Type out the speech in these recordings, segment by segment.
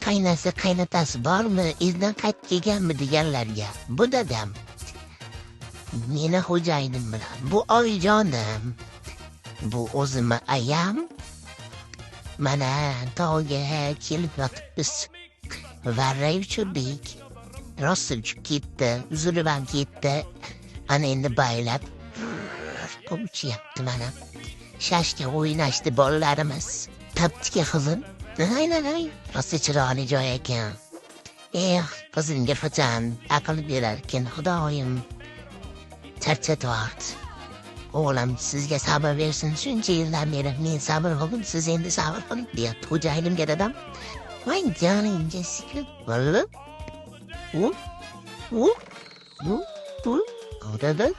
Qaynasi, qaynotasi bormi, izdan qaytib kelganmi deganlarga, bu dadam. Meni xo'jayinim bilan. Bu oyijonim. Bu o'zimni ayam. Mana tog'ga kelib yotibmiz. Varrak uchirdik. Rosa uchib ketdi, uzilib ham ketdi. Ana endi baylab uchyapti mana. Shashka o'ynashdi bolalarimiz. Topdiki, qizim. Aynan, ay, rosa chiroyli joy ekan. Eh, qizimga qachon aql berarkin, Xudoyim. Charchatyapti. O'g'lim sizga sabr bersin, shuncha yildan beri men sabr qildim, siz endi sabr qiling, deyapti xo'jayinimga dadam. Voy joningga sikib bo'ldi. U u u u dadam,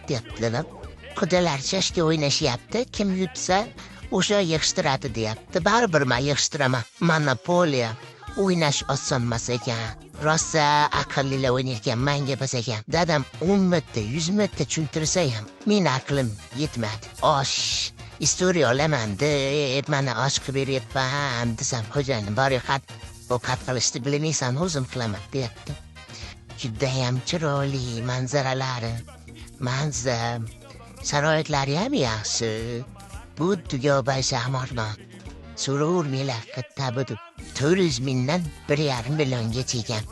deyapti dadam. Qudalar shashka o'ynashyapti, kim yutsa o'sha yig'ishtiradi, deyapti. Baribir man yig'ishtiraman. Monopoliya o'ynash oson emas ekan. Rosa aqllilar o'ynayotgan manga bas ekan. Dadam 10 marta, 100 marta tushuntirsa ham meni aqlim yetmadi. Osh история olaman deb, mana osh qilib beryapman desam, xo'jayinim bor yo'q ovqat qilishni bilmaysan, o'zim qilaman, deyapti. Judayam chiroyli manzaralari, manzar, sharoitlari ham yaxshi. Bu Tugobay Shamorbon. So'ravermanglar qayerda bu deb. 400 mingdan 1,5 milliongacha ekan.